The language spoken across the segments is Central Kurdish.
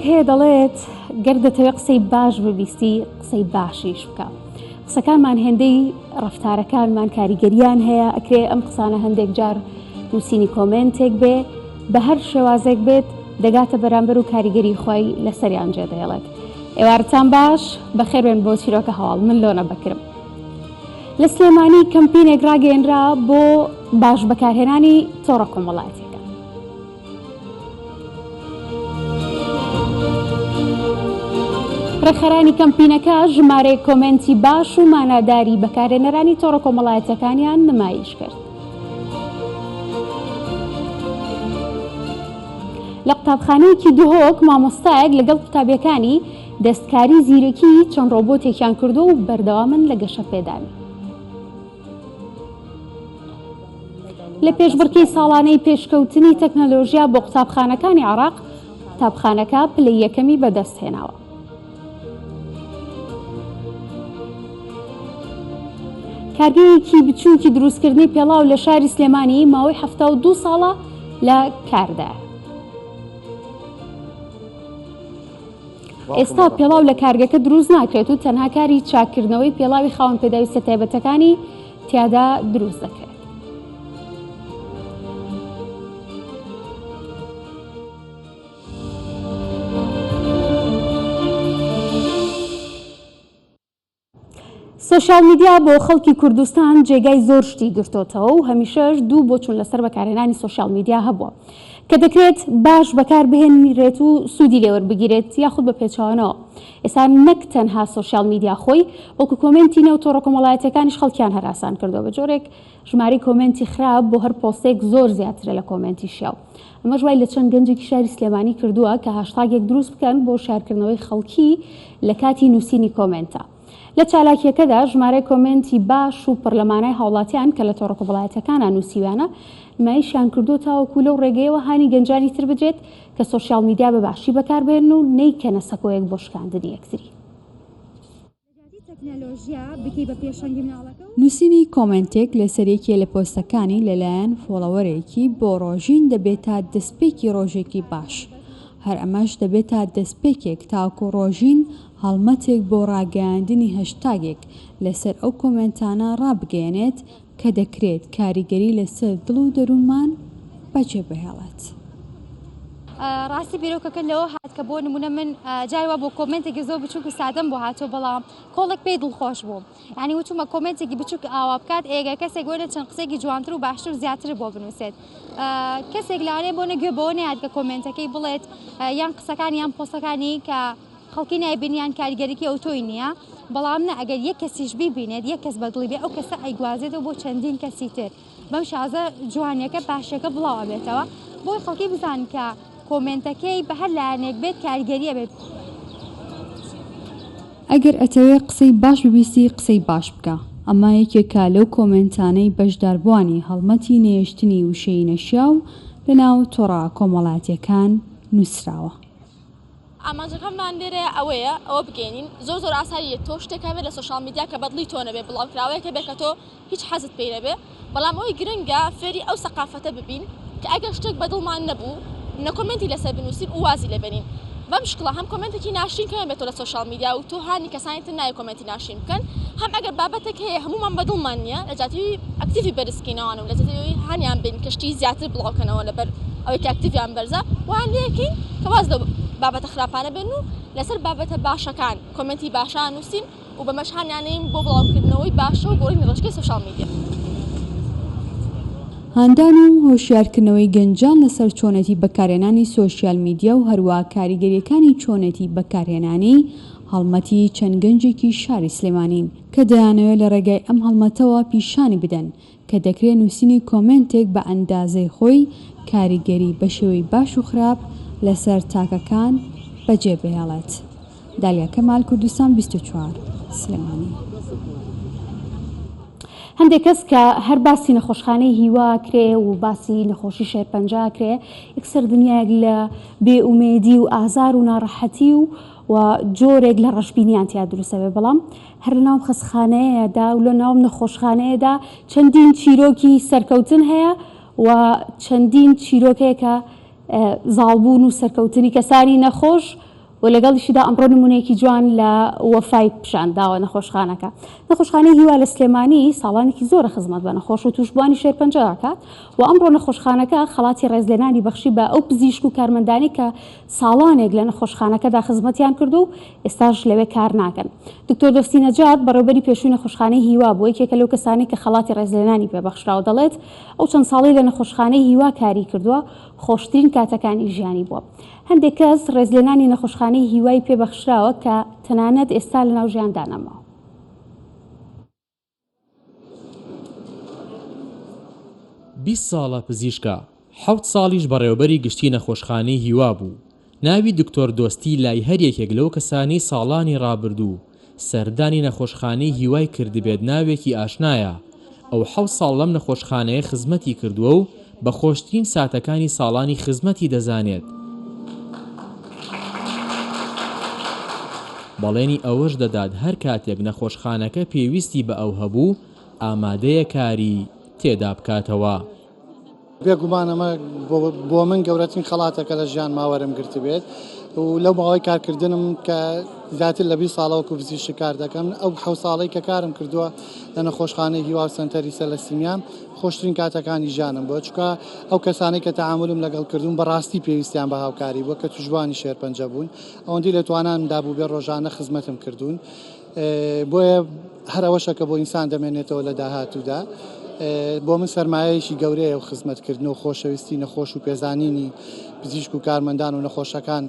هەیە دەڵێت گەر دەتەوێت قسەی باش ببیستی قسەی باشیش بکە. قسەکانمان هێندەی ڕەفتارەکانمان کاریگەریان هەیە ئەکرێ ئەم قسانە هەندێک جار نووسینی کۆمێنتێک بێ بە هەر شێوازێک بێت دەگاتە بەرامبەر و کاریگەری خۆی لەسەریان جێدەهێڵێت. ئێوارەتان باش بەخێربێن بۆ چیرۆکە هەواڵ من لۆنە بەکرم. لە سلێمانی کەمپینێک ڕاگەیەنرا بۆ باش بەکارهێنانی تۆڕە کۆمەڵایەتیەکان. ڕێکخەرانی کەمپینەکە ژمارەیەک کۆمێنتی باش و ماناداری بەکارهێنەرانی تۆڕە کۆمەڵایەتیەکانیان نمایش کرد. لە قوتابخانەیەکی دهۆک مامۆستایەک لەگەڵ قوتابیەکانی دەستکاری زیرەکی چەند ڕۆبۆتێکیان کردووە و بەردەوامن لە گەشەپێدانی. لە پێشبڕکێی ساڵانەی پێشکەوتنی تەکنەلۆژیا بۆ قوتابخانەکانی عێراق، قوتابخانەکە پلەی یەکەمی بەدەستهێناوە. کارگەیەکی بچووکی دروستکردنی پێڵاو لە شاری سلێمانی ماوەی 72 ساڵە لە کاردایە. ئێستا پێڵاو لە کارگەکە دروست ناکرێت و تەنها کاری چاککردنەوەی پێڵاوی خاوەن پێداویستە تایبەتەکانی تیادا دروست دەکرێت. سۆشیال میدیا بۆ خەڵکی کوردستان جێگای زۆر شتی گرتۆتەوە و هەمیشەش دوو بۆچون لەسەر بەکارهێنانی سۆشیال میدیا هەبووە کە دەکرێت باش بەکار بهێنرێت و سوودی لێوەربگیرێت یاخود بە پێچەوانەوە ئێستا نەک تەنها سۆشیال میدیا خۆی بەڵکو کۆمێنتی نێو تۆڕە کۆمەڵایەتیەکانیش خەڵکیان هەراسان کردووە بە جۆرێک ژمارەی کۆمێنتی خراپ بۆ هەر پۆستێک زۆر زیاترە لە کۆمێنتی شیاو ئەمەش وای لە چەند گەنجێکی شاری سلێمانی کردووە کە هاشتاگێک دروست بکەن بۆ شارکردنەوەی خەڵکی لە کاتی نووسینی کۆمێنتە. لە چالاکییەکەدا ژمارەی کۆمێنتی باش و پڕ لە مانای هاوڵاتیان کە لە تۆڕە کۆمەڵایەتیەکانا نووسیویانە نمایشیان کردووە تاوەکو لەو ڕێگەیەوە هانی گەنجانی تر بدرێت کە سۆشیاڵ میدیا بە باشی بەکاربهێنن و نەیکەنە سەکۆیەک بۆ شکاندنی یەکتری. نووسینی کۆمێنتێک لەسەر یەکێ لە پۆستەکانی لەلایەن follower ێکی بۆ ڕۆژین دەبێتە دەستپێکی ڕۆژێکی باش، هەر ئەمەش دەبێتە دەستپێکێک تاکو ڕۆژین هەڵمەتێک بۆ ڕاگەیاندنی هەشتاگێک لەسەر ئەو کۆمێنتانە ڕابگەیەنێت کە دەکرێت کاریگەری لەسەر دڵ و دەروونمان بەجێبهێڵێت. ڕاستی بیرۆکەکە لەوە هات کە بۆ نمونە من جاری وا بۆ کۆمێنتێکی زۆر بچووک و سادەم بۆ هاتووە بەڵام کۆڵێک پێی دڵخۆش بووم یعنی وتومە کۆمێنتێکی بچووک ئاوا بکات ئێگەر کەسێک وەرە چەند قسەیەکی جوانتر و باشتر و زیاتر بۆ بنووسێت کەسێک لەوانەیە بۆ نەگوێ بەوە نەیات کە کۆمێنتەکەی بڵێت یان قسەکانی یان پۆستەکانی کە خەڵکی نایبین یان کاریگەریی ئەوتۆی نییە بەڵام نە ئەگەر یەک کەسیش بیبینێت یەک کەس بەدڵی بێ ئەو کەسە ئەیگوازێتەوە بۆ چەندین کەسی تر بەم شازە جوانیەکە باشەکە بڵاو ئەبێتەوە بۆی خەڵکی بزان کە کۆمێنتەکەی بە هەر لایەنێک بێت کاریگەری ئەبێت. ئەگەر ئەتەوێ قسەی باش ببیستی قسەی باش بکە ئەمە یەکێکە لەو کۆمێنتانەی بەشداربوانی هەڵمەتی نەهێشتنی وشەی نەشیاو لەناو تۆڕە کۆمەڵایەتیەکان نوسراوە. ئامانجەکەمان لێرەیە ئەوەیە ئەوە بگەینین زۆر زۆر ئاساییە تۆ شتێک هەبێت لە سۆشیال میدیا کە بەدڵی تۆ نەبێ بڵاوکراوەیەک هەبێت کە تۆ هیچ حەزت پێی نەبێ بەڵام ئەوەی گرنگە فێری ئەو سەقافەتە ببین کە ئەگەر شتێک بەدڵمان نەبوو نە کۆمێنتی لەسەر بنووسین و وازی لێ بێنین بەم شکڵە هەم کۆمێنتێکی ناشرین کەم بێتەوە لە سۆشیال میدیا و تۆ هانی کەسانی تر نایە کۆمێنتی ناشرین بکەن هەم ئەگەر بابەتێک هەیە هەموومان بەدڵمان نییە لە جیاتی ئەکتیڤی بەرزکەینەوانە و لە جیاتی هانیان بین کە شتی زیاتر بڵاوکەنەوە لەبەر ئەوەی کە ئەکتیڤیان بەرزە وایان لێکەین کە واز لەو بابەتە خراپانە بێن و لەسەر بابەتە باشەکان کۆمێنتی باشان نووسین و بەمەش هانیانەین بۆ بڵاوکردنەوەی باشە و گۆڕینی ڕێچکەی سۆشیال میدیا. هاندان و هۆشیارکردنەوەی گەنجان لەسەر چۆنێتی بەکارهێنانی سۆشیال میدیا و هەروا کاریگەرییەکانی چۆنێتی بەکارهێنانی، هەڵمەتی چەند گەنجێکی شاری سلێمانین کە دەیانەوێت لە ڕێگای ئەم هەڵمەتەوە پیشانی بدەن کە دەکرێ نووسینی کۆمێنتێک بە ئەندازەی خۆی کاریگەری بە شێوەی باش و خراپ لەسەر تاکەکان بەجێ بهێڵێت. دالیا کەمال کوردستان 24، سلێمانی. هەندێک کەس کە هەر باسی نەخۆشخانەی هیوا ئەکرێ و باسی نەخۆشی شێرپەنجە ئەکرێ یەکسەر دنیایەک لە بێ ئومێدی و ئازار و ناڕەحەتی و و جۆرێک لە ڕەشبینیان تیا دروست ئەبێ بەڵام هەر لە ناو خەستخانەیەدا و لە ناو نەخۆشخانەیەدا چەندین چیرۆکی سەرکەوتن هەیە و چەندین چیرۆک هەیە کە زاڵبوون و سەرکەوتنی کەسانی نەخۆش. و لەگەڵیشیدا ئەمڕۆ نمونەیەکی جوان لە وەفای پیشان داوە نەخۆشخانەکە. نەخۆشخانەی هیوا لە سلێمانی ساڵانێکی زۆرە خزمەت بە نەخۆش و تووشبووانی شێرپەنجە دەکات و ئەمڕۆ نەخۆشخانەکە خەڵاتی ڕێزلێنانی بەخشی بە ئەو پزیشک و کارمەندانەی کە ساڵانێک لە نەخۆشخانەکەدا خزمەتیان کردووە و ئێستاش لەوێ کار ناکەن. دکتۆر دۆستی نەجات، بەڕێوبەری پێشووی نەخۆشخانەی هیوا بووە، یەکێکە لەو کەسانەی کە خەڵاتی ڕێزلێنانی پێ بەخشراوە، دەڵێت، ئەو چەند ساڵەی لە نەخۆشخانەی هیوا کاری کردووە، خۆشترین کاتەکانی ژیانی بووە. هەندێک کەس ڕێزلێنانی نەخۆشخانەی هیوای پێ بەخشراوە کە تەنانەت ئێستا لەناو ژیاندا نەماوە. 20 ساڵە پزیشکە، حەوت ساڵیش بەڕێوەبەری گشتی نەخۆشخانەی هیوا بوو. ناوی دکتۆر دۆستی لای هەر یەکێک لەو کەسانەی ساڵانی ڕابردوو سەردانی نەخۆشخانەی هیوای کردبێت ناوێکی ئاشنایە، ئەو حەوت ساڵ لەم نەخۆشخانەیە خزمەتی کردووە و بە خۆشترین ساتەکانی ساڵانی خزمەتی دەزانێت. بەڵێنی ئەوەش دەدات هەر کاتێک نەخۆشخانەکە پێویستی بە ئەو هەبوو ئامادەیە کاری تێدا بکاتەوە. بێگومان ئەمە بۆ من گەورەترین خەڵاتە کە لە ژیانما وەرم گرتبێت و لەو ماوەی کارکردنم کە زیاتر لە 20 ساڵە وەکو پزیشک کار دەکەم ئەو حەو ساڵەی کە کارم کردووە لە نەخۆشخانەی هیوا و سەنتەری سەلەسیمیا خۆشترین کاتەکانی ژیانم بووە چونکە ئەو کەسانەی کە تەعامولم لەگەڵ کردوون بەڕاستی پێویستیان بە هاوکاری بووە کە تووشبووانی شێرپەنجە بوون ئەوەندەی لە توانامدا بووبێ ڕۆژانە خزمەتم کردوون بۆیە هەر ئەوەشە کە بۆ ئینسان دەمێنێتەوە لە داهاتوودا. بۆ من سەرمایەیەکی گەورەیە و خزمەتکردن و خۆشەویستی نەخۆش و پێزانینی پزیشک و کارمەندان و نەخۆشەکان.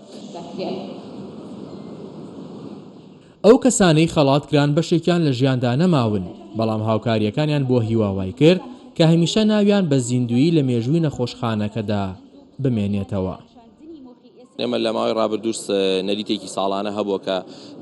ئەو کەسانەی خەڵات کران بەشێکیان لە ژیاندا نەماون، بەڵام هاوکارییەکانیان بۆ هیوا وایکرد کە هەمیشە ناویان بە زیندوویی لە مێژووی نەخۆشخانەکەدا بمێنێتەوە. ئێمە لە ماوەی ڕابردووش نەریتێکی ساڵانە هەبووە کە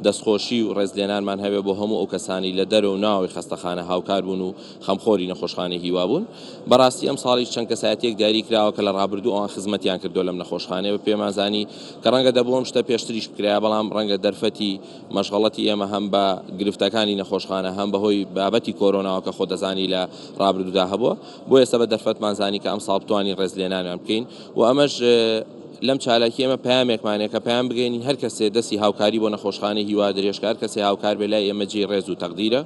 دەستخۆشی و ڕێزلێنانمان هەبێ بۆ هەموو ئەو کەسانەی لە دەرەوە و ناوەوەی خەستەخانە هاوکار بوون و خەمخۆری نەخۆشخانەی هیوا بوون. بەڕاستی ئەمساڵیش چەند کەسایەتییەک دیاری کراوە کە لە ڕابردوو ئەوان خزمەتیان کردووە لەم نەخۆشخانەیە و پێمان زانی کە ڕەنگە دەبوو ئەم شتە پێشتریش بکرایە بەڵام ڕەنگە دەرفەتی مەشغەڵەتی ئێمە هەم بە گرفتەکانی نەخۆشخانە هەم بەهۆی بابەتی کۆرۆناوە کە خۆ دەزانی لە ڕابردوودا هەبووە بۆ ئێستا بە دەرفەتمان زانی کە ئەمساڵ بتوانین ڕێزلێنانیان بکەین و ئەمەش لەم چالاکی ئێمە پەیامێکمان هەیە کە پەیام بگەینین هەر کەسێ دەستی هاوکاری بۆ نەخۆشخانەی هیوا درێژ کە هەر کەسێ هاوکار بێ لای ئێمە جێی ڕێز و تەقدیرە.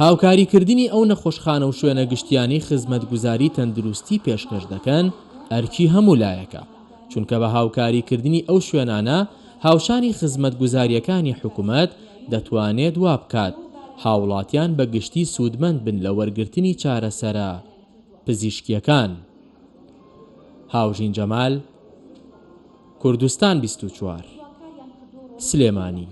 هاوکاریکردنی ئەو نەخۆشخانە و شوێنە گشتیانەی خزمەتگوزاری تەندروستی پێشکەش دەکەن ئەرکی هەموو لایەکە، چونکە بە هاوکاریکردنی ئەو شوێنانە هاوشانی خزمەتگوزارییەکانی حکومەت دەتوانێت وابکات هاوڵاتیان بە گشتی سوودمەند بن لە وەرگرتنی چارەسەرە پزیشکییەکان. هاوژین جەمال، کوردستان 24، سلێمانی.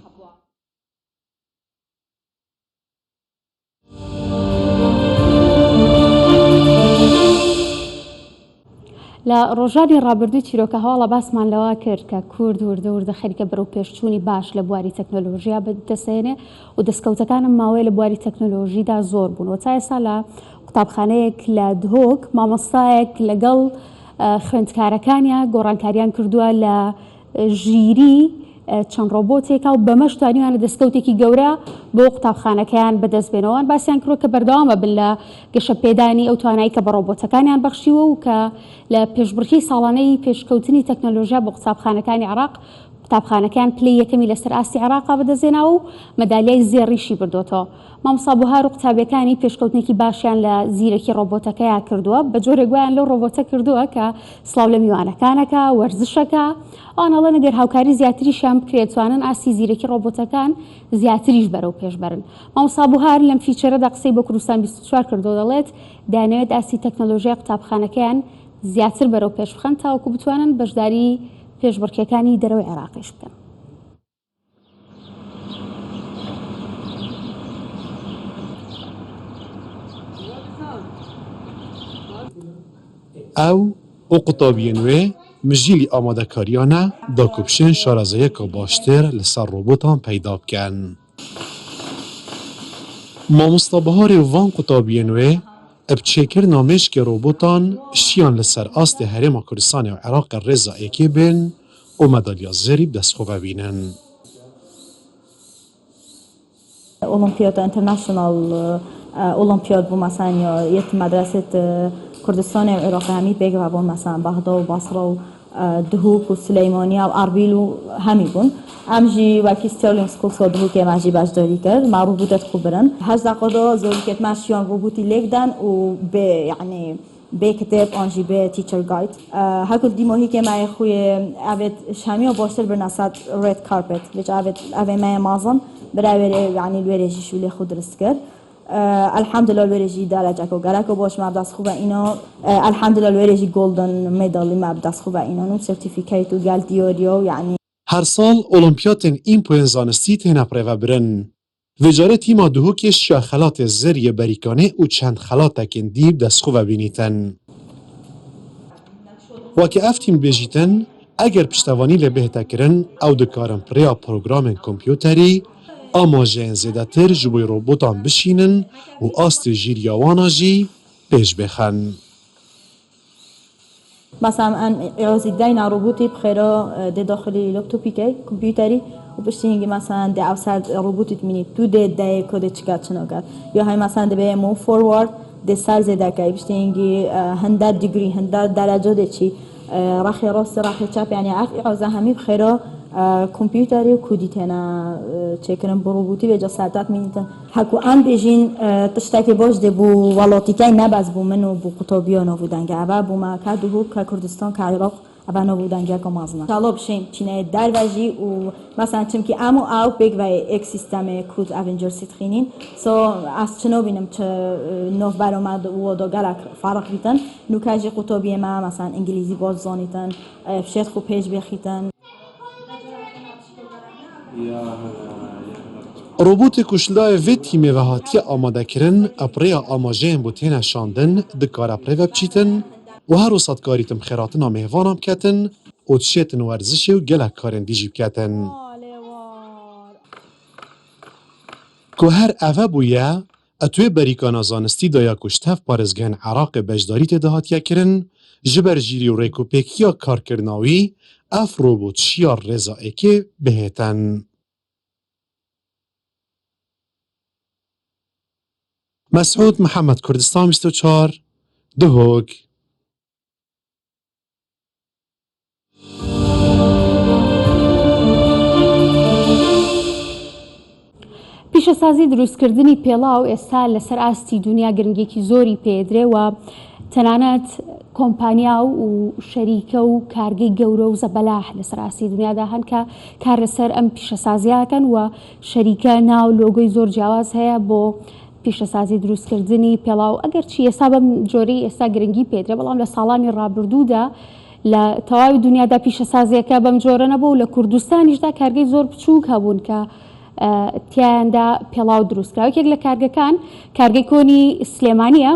لە ڕۆژانی ڕابردووی چیرۆکە هەواڵە باسمان لەوە کرد کە کورد وردە وردە خەریکە بەرەو پێشچوونی باش لە بواری تەکنۆلۆژیا بەدەستهێنێ و دەستکەوتەکانم ماوەیە لە بواری تەکنۆلۆژیدا زۆر بوون و تا ئێستا لە قوتابخانەیەک لە دهۆک مامۆستایەک لەگەڵ خوێندکارەکانیا گۆڕانکاریان کردووە لە ژیری چەند ڕۆبۆتێکە و بەمەش توانیویانە دەستکەوتێکی گەورە بۆ قوتابخانەکەیان بەدەست بێنەوە. ئەوان باسیان کردووە کە بەردەوامە بن لە گەشەپێدانی ئەو توانایی کە بە ڕۆبۆتەکانیان بەخشیوە و کە لە پێشبڕکێی ساڵانەی پێشکەوتنی تەکنەلۆژیا بۆ قوتابخانەکانی عێراق قوتابخانەکەیان پلەی یەکەمی لەسەر ئاستی عێراقا بەدەستهێناوە و مەدالیای زێڕیشی بردۆتەوە. مامۆستا بوهار و قوتابیەکانی پێشکەوتنێکی باشیان لە زیرەکی ڕۆبۆتەکەیا کردووە، بە جۆرێک وایان لەو ڕۆبۆتە کردووە کە سڵاو لە میوانەکانەکا، وەرزشەکا. ئەوان ئەڵێن ئەگەر هاوکاری زیاتریشیان بکرێت توانن ئاستی زیرەکی ڕۆبۆتەکان زیاتریش بەرەو پێش بەرن. مامۆستا بوهار لەم feature ەدا قسەی بۆ کوردستان 24 کردووە دەڵێت دەیانەوێت ئاستی تەکنەلۆژیای قوتابخانەکەیان زیاتر بەرەو پێش بخەن تاوەکو بتوانن بەشداری پێشبڕکێکانی دەرەوەی عێراقیش بکەن. Ew û qutabiyên wê mijîlî amadekariyan e da ku bişên şarezayeka baştir li ser robotan peyda bikin. Mamosta Biharê û van qutabiyên wê bi çêkirina mêşkê robotan şiyan li ser astê Herêma Kurdistanê û Iraqê rêza êkê bên û medalya zêrî bi dest xwe ve bînin. ئۆڵۆمپیاد international ئۆڵۆمپیاد بوو مەسەن یا یەت مەدرەسەت کوردستانێ و عێراقێ هەمی پێک ڤە بوون مەسەن بەغدا و بەسڕە و. دهوک و سلیمانیا و ئەربیل و هەمی بوون ئەم ژی وەکی ستێرلینگ سکوڵ سۆ دهوکێ ما ژی بەشداری کرد ما ڕوبوتەت خو برن هەشت دەقە دۆ زۆریکێت ما شیان ڕوبوتی لێک دان و بێ یەعنی بێ کتێب ئان ژی بێ تیچەر گاید هەکل دیمۆهیکێ مایێ خویێ ئەڤێت شامیۆ باشتر برنا سات ڕێد کارپێت وێچ ئەڤێت ئەڤێ مایێ مازن برا وێرێ یەعنی لوێرێ ژی شولێ خو درست کرد الحمدللە لوێرێ ژی دەرەجەکۆ گەرەکۆ باش ما بدەس خو بە ئینۆ الحمدللە لوێرێ ژی گۆڵدن مێدالی ما بدەس خو بە ئینۆن و سێرتیفیکەیت و گەل دیۆریۆ یەعنی. هەر ساڵ ئۆڵۆمپیاتên ئیمپۆyên zanistî têne birêvebirin. Vê carê tîma Duhokê şiya xelatê zêr yê Berîkanê û çend xelatekên dî bi dest xwe ve bînîtin. Weke ev tîm dibêjîtin, eger piştevanî lê bihête kirin ew dikarin bi rêya programên kompûterî amajeyên zêdetir ji bo robotan bişînin û astê jîriya wan a jî pêş bêxin. مەسەلەن ئەن ئیعۆزی داینا ڕوبوتی بخێرۆ دێ داخلی لۆپتۆپی کەی کۆمپیوتەری و پشتی هینگی مەسەلەن دێ ئەوسەر ڕوبوتی تمینی تو دێ دایێ کۆ دێ چکات چنۆ کات یا هەی مەسەلەن دەبێ موو فۆروارد دێ سەر زێدە کەی پشتی هینگی هەندە دیگری هەندە دەرەجە دێ چی ڕەخی ڕاست ڕەخی چەپ یانی ئەف ئیعۆزە هەمی بخێرۆ کۆمپیوتەری و کودی تێنە چێکردن بۆ ڕوبوتی وێجا سەردات مینیتن هەکو ئەم بێژین تشتەکێ باش دێ بوو وەڵاتیکەی نە بەس بوو من و بوو قوتابیا ناڤ دەنگە ئەڤە بوو مە کە دهۆک کە کوردستان کە عیراق ئەڤە ناڤ دەنگەکە مەزنە. شاڵا بشین چینەێ دەرڤە ژی و مەسەلەن چمکی ئەم و ئەو پێکڤەێ ئێک سیستەمێ کود ئەڤنجرسی تخینین سۆ ئەز چ نابینم چ ناڤبەرا مە وۆدا گەلەک فەرق بیتن نوکە ژی قوتابیێ مە مەسەلەن ئینگلیزی باش زانیتن فشێت خو پێش بێخیتن. Robotê ku ji layê vê tîmê ve hatiye amadekirin, bi rêya amajeyên bo têne şandin dikare bi rê ve biçîtin û her wisa dikarîtin bi xêratina mêvanan biketin û dişêtin werzişê û gelek karên dî jî biketin. Ku her eve bûye, Di wê berîkana zanistî de ya ku ji tev parêzgehên Iraqê beşdarî tê de hatiye kirin, ji ber jîrî û rêkûpêkiya karkirina wî ev robot şiya rêza êkê bihêtin. Mesûd Mihemed Kurdistan 24, Duhok. پیشەسازی دروستکردنی پێڵاو ئێستا لەسەر ئاستی دنیا گرنگێکی زۆری پێدرێ و تەنانەت کۆمپانیا و شەریکە و کارگەی گەورە و زەبەلاح لەسەر ئاستی دنیادا هەن کە کار لەسەر ئەم پیشەسازیاکەن و شەریکە ناو لۆگۆی زۆر جیاواز هەیە بۆ پیشەسازی دروستکردنی پێڵاو ئەگەرچی ئێستا بەم جۆرەی ئێستا گرنگی پێدرێ بەڵام لە ساڵانی ڕابردوودا لە تەواوی دنیادا پیشەسازیەکە بەم جۆرە نەبوو و لە کوردستانیشدا کارگەی زۆر بچووک هەبوون کە تیایاندا پێڵاو دروستکرا یەکێک لە کارگەکان کارگەی کۆنی سلێمانیە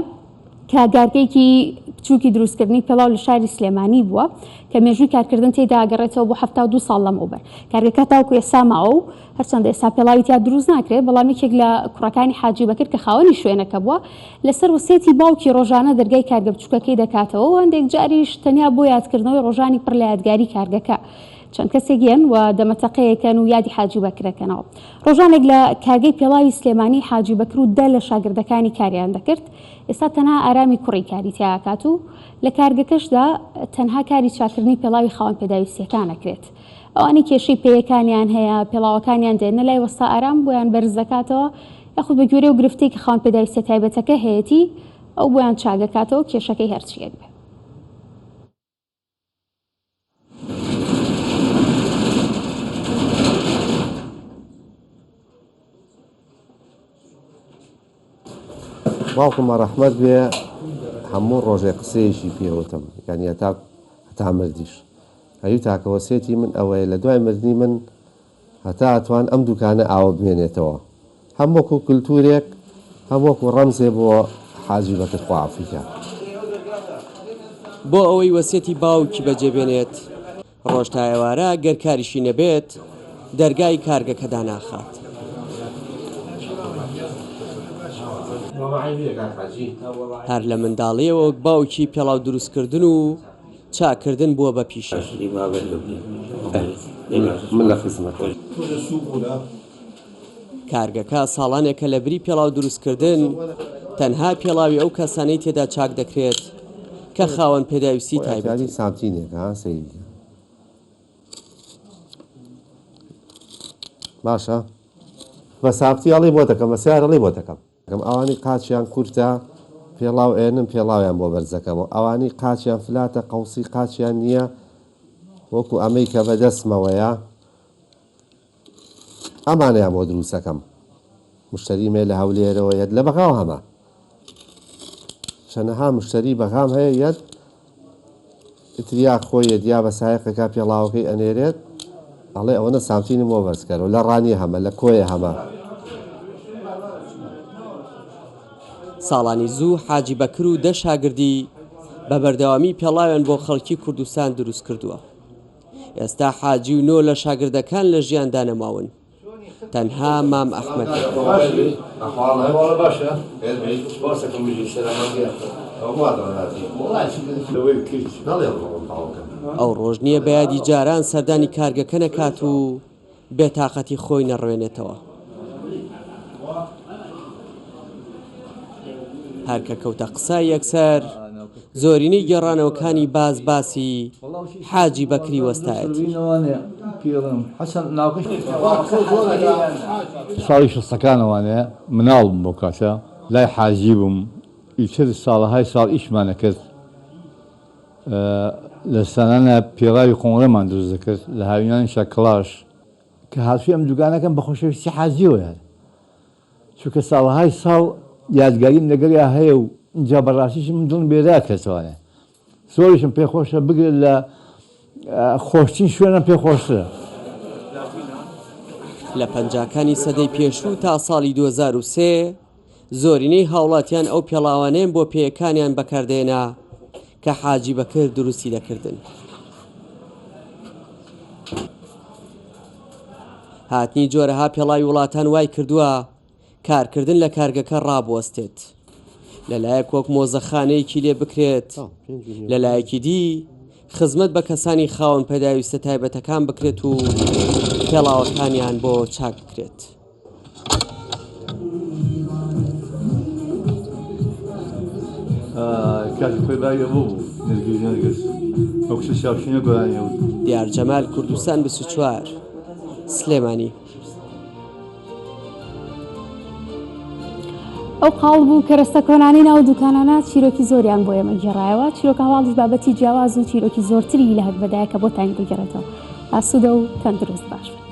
کە گارگەیەکی بچووکی دروستکردنی پێڵاو لە شاری سلێمانی بووە کە مێژووی کارکردن تێیدا ئەگەڕێتەوە بۆ 72 ساڵ لەمەوبەر. کارگەکە تاوەکو ئێستا ماوە و هەرچەندە ئێستا پێڵاوی تیا دروست ناکرێت، بەڵام یەکێک لە کوڕەکانی حاجی بەکر کە خاوەنی شوێنەکە بووە، لەسەر وسێتی باوکی ڕۆژانە دەرگای کارگە بچووکەکەی دەکاتەوە و هەندێک جاریش تەنیا بۆ یادکردنەوەی ڕۆژانی پڕ لە یادگاری کارگەکە چەند کەسێک یەن و دەمەتەقێیەکەن و یادی حاجی بەکر ئەکەنەوە. ڕۆژانێک لە کارگەی پێڵاوی سلێمانی حاجی بەکر و دە لە شاگردەکانی کاریان دەکرد، ئێستا تەنها ئارامی کوڕی کاری تیا ئەکات و لە کارگەکەشدا تەنها کاری چاککردنی پێڵاوی خاوەن پێداویستییەکان ئەکرێت. ئەوانەی کێشەی پێیەکانیان هەیە پێڵاوەکانیان دێننە لای وەستا ئارام بۆیان بەرز دەکاتەوە یاخود بە گوێرەی ئەو گرفتەی کە خاوەن پێداویستیە تایبەتەکە هەیەتی ئەو بۆیان چاک ئەکاتەوە کێشەکەی هەرچییەک بێ. باوکم بە ڕەحمەت بێ هەموو ڕۆژێ قسەیەکی پێوتم یانی هەتا هەتا مردیش ئەیو تاکە وەسێتی من ئەوەیە لە دوای مردنی من هەتا ئەتوان ئەم دوکانە ئاوە بمێنێتەوە هەم وەکو کلتورێک هەم وەکو ڕەمزێ بۆ حاجی بەکر خوا عەفوی کا. بۆ ئەوەی وەسیەتی باوکی بەجێ بێنێت، ڕۆژ تا ئێوارە گەر کاریشی نەبێت دەرگای کارگەکە داناخات. هەر لە منداڵییەوە وەک باوکی پێڵاو دروستکردن و چاککردن بووە بە پیشەی. کارگەکە ساڵانێکە لە بری پێڵاو دروستکردن تەنها پێڵاوی ئەو کەسانەی تێدا چاک دەکرێت کە خاوەن پێداویستی تایبەتن. باشە بە سابتی ئەڵێی بۆ دەکەم بە سیار ئەڵێی بۆ دەکەم. ئەوانەی قاچیان کورتە پێڵاو ئێنم پێڵاویان بۆ بەرز دەکەمەوە ئەوانەی قاچیان فلاتە قەوسی قاچیان نییە وەکو ئەمەی کە بەدەستمەوەیە ئەمانەیان بۆ دروستەکەم مشتەریم هەیە لە هەولێرەوە یەت لە بەغاوە هەمە چەنەها مشتەری بەغام هەیە یەت ئیتر یا خۆی یەت یا بە سایەقێکا پێڵاوەکەی ئەنێرێت ئەڵێ ئەوەنە سانتینم بۆ بەرز کەرەوە لە ڕانیە هەمە لە کۆیە هەمە. ساڵانی زوو حاجی بەکر و دە شاگردی بە بەردەوامی پێڵاویان بۆ خەڵکی کوردستان دروست کردووە. ئێستا حاجی و نۆ لە شاگردەکان لە ژیاندا نەماون. تەنها مام ئەحمەد ئەو ڕۆژ نییە بە یادی جاران سەردانی کارگەکە نەکات و بێتاقەتی خۆی نەڕوێنێتەوە. هەر کە کەوتە قسە یەکسەر زۆرینەی گێڕانەوەکانی باس باسی حاجی بەکری وەستایەتی. ساڵی شەستەکانەوانێ مناڵ بووم بەو کاتە لای حاجی بووم ئیتر ساڵەهای ساڵ ئیشمان ئەکرد لە زستانانا پێڵاوی قۆنگرەمان دروست دەکرد لە هاوینانیشا کڵاش کە هاتووی ئەم دوکانەکەم بە خۆشەویستی حاجیەوەیە چونکە ساڵەهای ساڵ یادگاریم لەگەڵیا هەیە و ئینجا بەڕاستیش من دڵم بێ راکەتوانێ زۆریشم پێ خۆشە بگرە لە خۆشترین شوێنم پێ خۆشترە. لە پەنجاکانی سەدەی پێشوو تا ساڵی 2003 زۆرینەی هاوڵاتیان ئەو پێڵاوانەیان بۆ پێیەکانیان بەکاردەهێنا کە حاجی بەکر دروستی دەکردن. هاتنی جۆرەها پێڵاوی وڵاتان وای کردووە کارکردن لە کارگەکە ڕابوەستێت. لەلایەک وەک مۆزەخانەیەکی لێ بکرێت، لەلایەکی دی خزمەت بە کەسانی خاوەن پێداویستە تایبەتەکان بکرێت و پێڵاوەکانیان بۆ چاک بکرێت. کاتی خۆی باوی ئەوە بوو نەرگیز نەرگز ئەو کچە چاوشینە گۆرانی ئەوت. دیار جەمال کوردستان 24 سلێمانی. ئەو قاڵب و کەرەستە کۆنانەی ناو دوکانانە چیرۆکی زۆریان بۆ ئێمە گێڕایەوە چیرۆکە هەواڵیش بابەتی جیاواز و چیرۆکی زۆرتری لە هەگبەدایە کە بۆتانی دەگێڕێتەوە ئاسوودە و تەندروست باش بن.